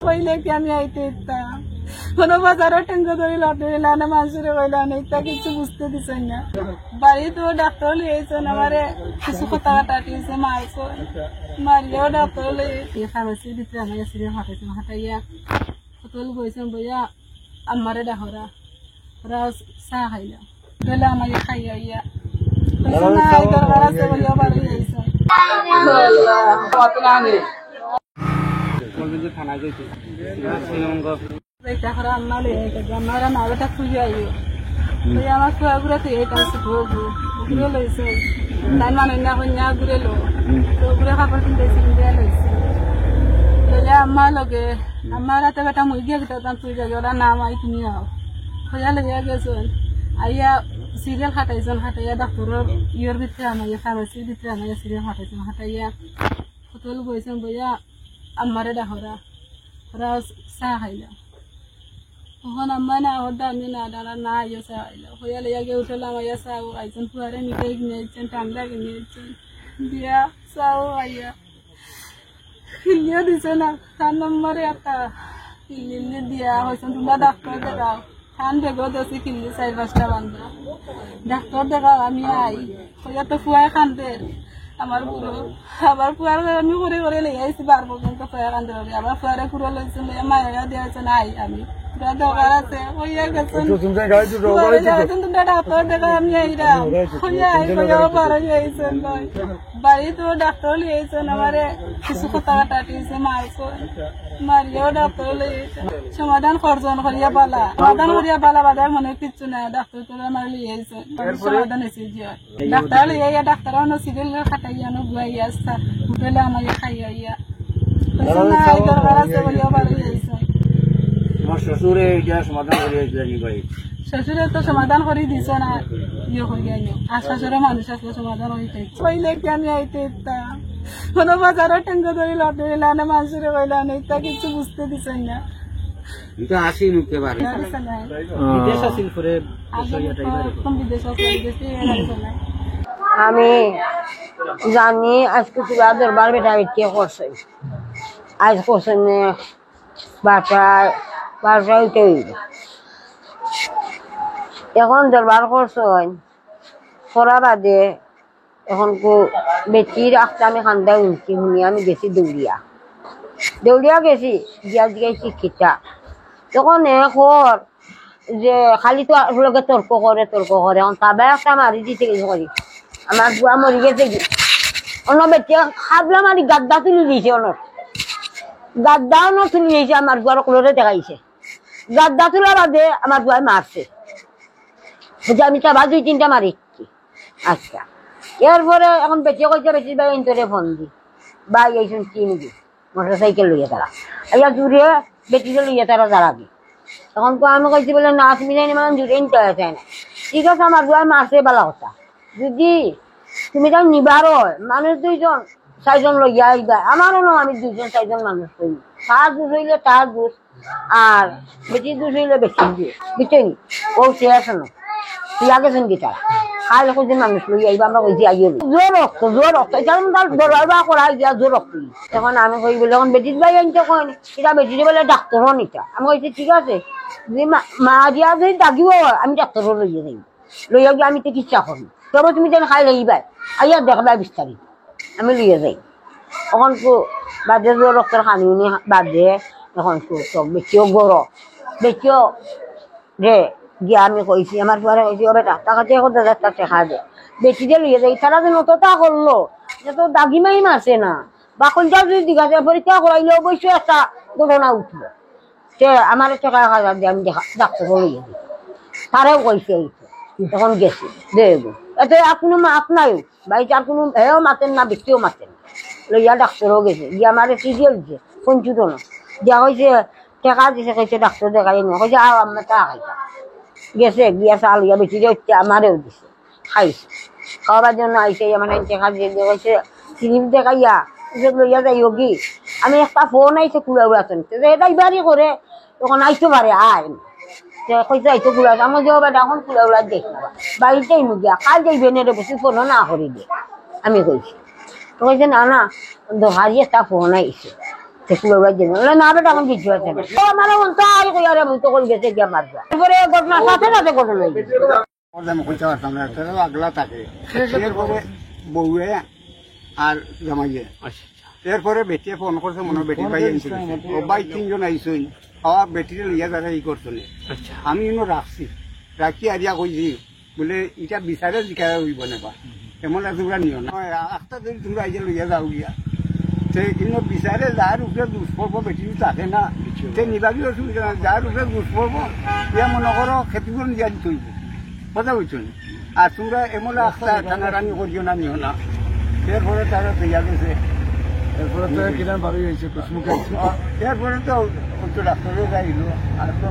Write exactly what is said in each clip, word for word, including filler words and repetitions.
কইলে কি আমি আইতে ইতা? কোনো বাজারো টেঙ্গো ধরি লটে না, না মানষরে কইলা না, ইতা কিছু বুঝতে দিছইন না। বাড়িত ডাক্তার লই আইছইন, আমারে কিছু কথা কাটা দিছে, মারছে। মারিয়াও ডাক্তার লই এই ফার্মেসির ভিতরে আমার সিরিয়াল ফাটাইছে, ফাটাইয়া কতল বইছেন বইয়া আমারে ডাহরা। ওরা চা খাইলা। বেলা আমাকে খাইয়া ইয়া। কইছে, "না, এই দরকার আছে," বলিয়া বাড়ি যাইছে। বলবেন যে থানায় যাইতে। যাইতে করে আম্মা লই আইতে, আম্মা ওরা না বেটা খুঁজে আইও। তো আমার ফুয়া ঘুরে তো এই কাছে ঘুরে লইছে। তাই মানে না কইনা ঘুরে লো। তো ঘুরে কাপড় কিনতে কিনতে লইছে। লইয়া আম্মা লগে, আম্মা রাতে বেটা মুই গিয়া গিতা তান তুই যাবে, ওরা না মাই তুমি আও। হইয়া লইয়া গেছইন। আইয়া সিরিয়াল খাটাইছইন, খাটাইয়া ডাক্তারর ইয়র ভিতরে আমাইয়া, ফার্মেসির ভিতরে আমাইয়া সিরিয়াল খাটাইছইন, খাটাইয়া কতল বইছইন, বইয়া আমারে ডাহরা। ওরা চা খাইলা। তখন আম্মা না হরদা আমি না দাঁড়া না আইয়া চা খাইলা। হইয়া লইয়া গিয়া উঠলাম, আইয়া চা ও খাইছইন, ফুয়ারে মিঠাই কিনে দিছইন, ঠান্ডা কিনে দিছইন। দিয়া চা ও খাইয়া। কিল্লিও দিছে না, তার নম্বরে একটা কিল্লি দিয়া হইছইন, "তোমরা ডাক্তার দেখাও।" তান বেগও দিছি কিল্লি চাইর পাঁচটা বান্ধা। "ডাক্তার দেখাও, আমি আই।" কইয়া তো ফুয়ায় কান্দের। আমার বুড়ো, আবার ফুয়ার আমি করে করে লই আইছি বার পর্যন্ত ফুয়ায় কান্দের। আবার ফুয়ারে কুড়ো লইছে, লইয়া মায়া দিয়া হইছে, "নাই, আমি পুরা দরকার আছে।" কইয়া গেছইন। একটু তুমি গাড়ি একটু ফুয়ারে গাড়ি একটু দেখাইছইন, "তোমরা ডাক্তার দেখাও, আমি আইরাম।" কইয়া আই, কইয়া বার হইয়া আইছইন, নয়। বাড়িত ডাক্তার লই আইছইন, আমারে কিছু কথা কাটা দিছে, মারছে। মারিয়াও ডাক্তার লই আইছইন। সমাধান করছইন, করিয়া বালা। সমাধান করিয়া বালা, বাদে মনে কিচ্ছু নাই। ডাক্তার তো আমার লই আইছইন। সমাধান হইছে যে। ডাক্তার লই আইয়া, ডাক্তার অনো সিরিয়াল খাটাইয়া, অনো গুয়াই আসতা। হোটেলে আমাকে খাইয়া আইয়া। কইছে, "না, এই দরকার আছে," বলিয়া বাড়ি আইছইন। আমার শ্বশুরে এটা সমাধান করিয়া দিলেন ভাই। শ্বশুরে তো সমাধান করি দিছে না, ইয়ে করি আইলো। আর শ্বশুরে মানুষ আসলে সমাধান হইতে। কইলে কি আমি আইতে ইতা? কোনো বাজারো টেঙ্গো ধরি লটে না, না মানষরে কইলা না, ইতা কিছু বুঝতে দিছইন না। আমি তো আসি মুখে বার। না দিছে না। বিদেশ আছিল পরে আগে তো এখন বিদেশ আছে, বিদেশে এরা দিছে না। আমি জানি আজকে তোরা দরবার বেটা বেটি করছে। আজ করছে না, বারোটা, বারোটা হইতে হইল। এখন দরবার করছইন, করা বাদে এখন কো বেটির আখটা আমি কান্দা শুনছি, শুনি আমি গেছি দৌড়িয়া। দৌড়িয়া গেছি, গিয়া জিগাইছি কিতা। তখন এ কর যে খালি তো আর লগে তর্ক করে, তর্ক করে। এখন তাবায় একটা মারি দিতে গেছে করি। আমার বুয়া মরি গেছে কি? অন্য বেটিয়ে খাবলা মারি গাদ্দা তুলি দিছে অন্য। গাদ্দা অন্য তুলি দিছে, আমার বুয়ার কুলরে দেখাইছে। গাদ্দা তুলা বাদে আমার বুয়ায় মারছে। বুঝে আমি তাবা দুই তিনটা মারি। আচ্ছা, এরপরে এখন বেটিয়ে কইছে, বেটির ভাই ইন্তরে ফোন দি। ভাই আইছইন চিনি দি। মোটরসাইকেল লইয়া তারা। আইয়া দূরে বেটিরে লইয়া তারা যারাগি। তখন তো আমি কইছি বলে, "না, তুমি জানি মানে দূরে নিতে আছে না।" ঠিক আছে, আমার বুয়ায় মারছে বালা কথা। যদি তুমি তাই নিবার হয়, মানুষ দুইজন, চাইরজন লইয়া আইবা। আমারও না, আমি দুইজন, চাইরজন মানুষ কই। তার দুষ হইলে তার দুষ, আর বেটির দুষ হইলে বেটির দুষ। বুঝছইন? ও সে আছে না। তুই আগে শুন গিটার। খাইলে কইছে মানুষ লইয়া আইবা, আমরা কইছি আইও নি। জোর রক্ত, জোর রক্ত। এটা আমি তার দরবার বা করাই দিয়া জোর রক্ত। তখন আমি কই বলে, "এখন বেটির ভাই আনতে কইন, এটা বেটিরে বলে ডাক্তার হন এটা।" আমি কইছি, "ঠিক আছে, যদি মা-, মা দিয়া যদি ডাকিও, আমি ডাক্তার লইয়া যাই।" লইয়া গিয়া আমি চিকিৎসা করি। তবে তুমি যেন খাই লইবায়, আইয়া দেখবায় বিস্তারিত। আমি লইয়া যাই। এখন তো বাদে যে রক্তর খানি উনি বাদে, এখন তো সব বেটিও গরো, বেটিও রে, গিয়া আমি কইছি, আমার ফুয়ারে কইছি, "ও বেটা, তার কাছে এখন দশ হাজার টেকা দে।" বেটিরে লইয়া যাই, তারা যেন অতটা করলো, যে তো দাগি মাই মারছে না, বা কোনটা যদি জিজ্ঞাসা পরীক্ষা করাইলে অবশ্যই একটা ঘটনা উঠলো। তে আমারে টেকা এক হাজার দিয়া আমি দেখা, ডাক্তার লইয়া যাই। তারেও কইছে এই তো। তখন গেছে, দে গো। এতে আর কোনো মাত নাই। বাড়িত আর কোনো, হেও মাতেন না, ব্যক্তিও মাতেন না। লইয়া ডাক্তারও গেছে। গিয়া আমারে সিরিয়াল দিছে, কোন চুটো না। দিয়া কইছে, টেকা দিছে, কইছে, "ডাক্তার দেখাই আনো।" কইছে, "আও, আমরা চা খাইতাম।" গেছে, গিয়া চা লইয়া বেটিরে হচ্ছে আমারেও দিছে। খাইছে। খাওয়াবার জন্য আইছে, আমার আইন টেকা দিয়ে দিয়ে কইছে, "স্লিপ দেখাইয়া, ওষুধ লইয়া যাইও গি।" আমি একটা ফোন আইছে কুলাউড়া শুনতে, যে এটাই বাড়ি করে, তখন আইতে পারে, আয়। তো কইছে, "আইতে কুলাউড়া।" আমি যে, "ও বেটা, এখন কুলাউড়া দেখ না বা, বাড়িতেই মুগিয়া, কাল যাইবে না রে, বেশি ফোনও না করি দে।" আমি কইছি। তো কইছে, "না, না, দোহারি একটা ফোন আইছে।" বেশি লড়াই দিন। ওরা না বেটা, এখন কিছু আছে না। ও আমার মন তো আই কই, আরে মন তো কই গেছে গিয়া মারবা। এরপরে ঘটনা সাথে সাথে ঘটনা হয়ে গেছে। ওর দাম কইতে পারতাম না, তারা আগলা থাকে। এরপরে বউয়ে আর জামাইয়ে। আচ্ছা, আচ্ছা। এরপরে বেটিয়ে ফোন করছে, মনে হয় বেটি ভাই আনছে। ও ভাই তিনজন আইছইন, আবার বেটিরে লইয়া তারা ই করছে না। আচ্ছা। আমি ইনো রাখছি, রাখি আরিয়া কইছি, বলে, "ইটা বিচারে জিকায় হইব না বা। এমন আর তোমরা নিও না। আখতা যদি তোমরা আইয়া লইয়া যাও গিয়া।" তে কিন্তু বিচারে যার উপরে দুষ পড়বো, বেটি থাকে না। তে নিবারই অসুবিধা নাই, যার উপরে দুষ পড়বো, ইয়া মনে করো ক্ষতিপূরণ দিয়া দিতে হইব। কথা বুঝছো নি? আর তোমরা এমন আখতা টানাটানি করিও না, নিও না। এরপরে তারা তৈয়া গেছে। এরপরে তো কিনা বাড়ি হয়েছে, কুসমুখে। এরপরে তো, ওই তো ডাক্তারও যাইল। আর তো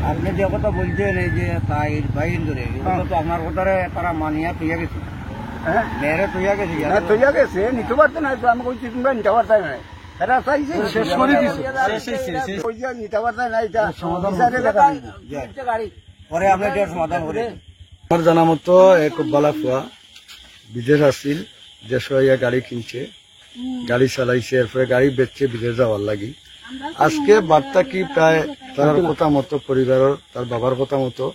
আপনি যে কথা বলছেন, এই যে তাই বাইন ধরে, ওগুলো তো আপনার কথারে তারা মানিয়া তৈয়া গেছে। হ্যাঁ? মেয়েরে তৈয়া গেছে, না, তৈয়া গেছে, নিতে পারতো না, তো আমি কইছি, "তোমরা নিতে পারতাই না।" এরা চাইছে শেষ করে দিছে। শেষ, শেষ, শেষ। ওই যে নিতে পারতাই না, এটা সমাধান বিচারে করতে পারি। পরে আমরা এটা সমাধান করে দিই। আমার জানা মতো এক বালা ফুয়া বিদেশ আছিল, দেশ হইয়া গাড়ি কিনছে, গাড়ি চালাইছে, এরপরে গাড়ি বেচছে বিদেশ যাওয়ার লাগি। আজকে বার্তা কি প্রায় তার কথা মতো পরিবারের, তার বাবার কথা মতো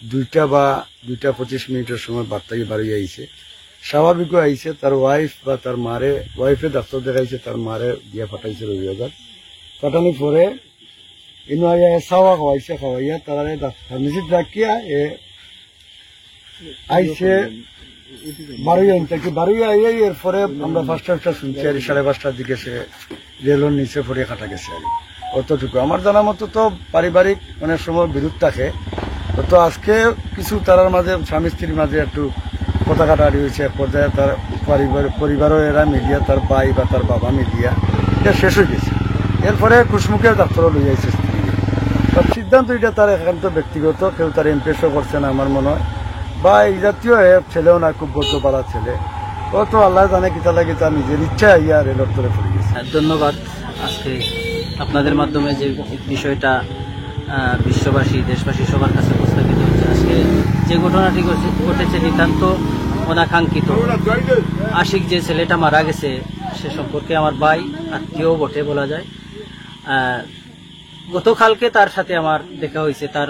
দুইটা বা দুইটা পঁচিশ মিনিটের সময় বার্তা কি বাড়ি আইছে। স্বাভাবিকও আইছে, তার ওয়াইফ বা তার মারে, ওয়াইফে ডাক্তার দেখাইছে, তার মারে দিয়া পাঠাইছে রবিবাজার। পাঠানোর পরে ইনো আইয়া এ চাওয়া খাওয়াইছে, খাওয়াইয়া তারারে ডাক-, ফার্মেসিত রাখিয়া এ আইছে বারোই আইন থাকি, বারোই আইয়া এরপরে আমরা পাঁচটা, পাঁচটা শুনছি আর সাড়ে পাঁচটার দিকে সে রেলর নিচে পড়ে কাটা গেছে আর কি। অতটুকু আমার জানা মতো তো পারিবারিক অনেক সময় বিরোধ থাকে, তো আজকে কিছু তারার মাঝে স্বামী স্ত্রীর মাঝে একটু কথা কাটাকাটি হয়েছে, এক পর্যায়ে তার পরিবার, পরিবারও এরা মিলিয়া, তার ভাই বা তার বাবা মিলিয়া এটা শেষ হয়ে গেছে। এরপরে কুসমুখে ডাক্তারও লই আইছে স্ত্রী। তার সিদ্ধান্ত এটা তার একান্ত ব্যক্তিগত, কেউ তার ইমপ্রেসও করছে না আমার মনে হয়, বা এই জাতীয় এর ছেলেও না খুব বদ্ধ পাড়া ছেলে। ও তো আল্লাহ জানে কিতা লাগে, তার নিজের ইচ্ছা আইয়া রেলর তলে পড়ে গেছে। ধন্যবাদ। আজকে আপনাদের মাধ্যমে যে বিষয়টা, আহ, বিশ্ববাসী, দেশবাসী সবার কাছে উপস্থাপিত হচ্ছে, আজকে যে ঘটনাটি ঘটে-, ঘটেছে নিতান্ত অনাকাঙ্ক্ষিত। আশিক যে ছেলেটা মারা গেছে, সে সম্পর্কে আমার ভাই, আত্মীয় বটে বলা যায়। আহ, গতকালকে তার সাথে আমার দেখা হয়েছে, তার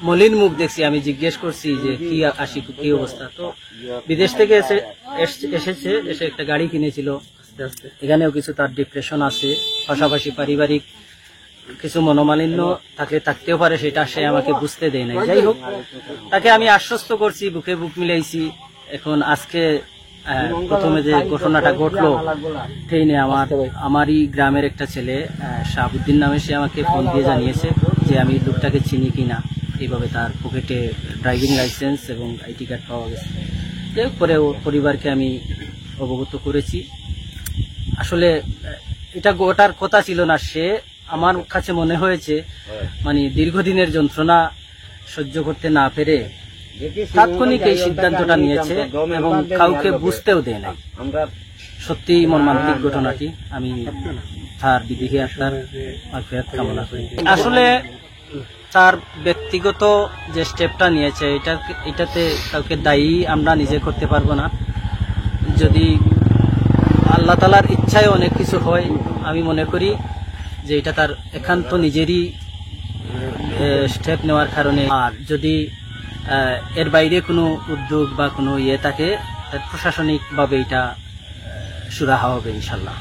মলিন মুখ দেখছি। আমি জিজ্ঞেস করছি যে, "কি আ-, আশিক, কি অবস্থা?" তো বিদেশ থেকে এসে, এস-, এসেছে, এসে একটা গাড়ি কিনেছিল। এখানেও কিছু তার ডিপ্রেশন আছে, পাশাপাশি পারিবারিক কিছু মনোমালিন্য থাকলে থাকতেও পারে, সেটা সে আমাকে বুঝতে দেয় নাই। যাই হোক, তাকে আমি আশ্বস্ত করছি, বুকে বুক মিলাইছি। এখন আজকে, আহ, প্রথমে যে ঘটনাটা ঘটলো, ট্রেনে আমার, আমারই গ্রামের একটা ছেলে, আহ, শাহাবুদ্দিন নামে, সে আমাকে ফোন দিয়ে জানিয়েছে যে আমি লোকটাকে চিনি কিনা। এইভাবে তার পকেটে ড্রাইভিং লাইসেন্স এবং আইডি কার্ড পাওয়া গেছে। যাই হোক, পরে ও পরিবারকে আমি অবগত করেছি। আসলে, আহ, এটা ঘটার কথা ছিল না। সে, আমার কাছে মনে হয়েছে, মানে, দীর্ঘদিনের যন্ত্রণা সহ্য করতে না পেরে তাৎক্ষণিক এই সিদ্ধান্তটা নিয়েছে এবং কাউকে বুঝতেও দেয় নাই। সত্যিই মর্মান্তিক ঘটনাটি। আমি তার বিদেহী আত্মার মাগফিরাত কামনা করি। আসলে তার ব্যক্তিগত যে স্টেপটা নিয়েছে, এটা, এটাতে কাউকে দায়ী আমরা নিজে করতে পারবো না। যদি আল্লাহ তাআলার ইচ্ছায় অনেক কিছু হয়, আমি মনে করি যে এটা তার একান্ত নিজেরই, এ, স্টেপ নেওয়ার কারণে। আর যদি, আহ, এর বাইরে কোনো উদ্যোগ বা কোনো ইয়ে থাকে, তার প্রশাসনিকভাবে এটা, আহ, সুরাহা হবে ইনশাল্লাহ।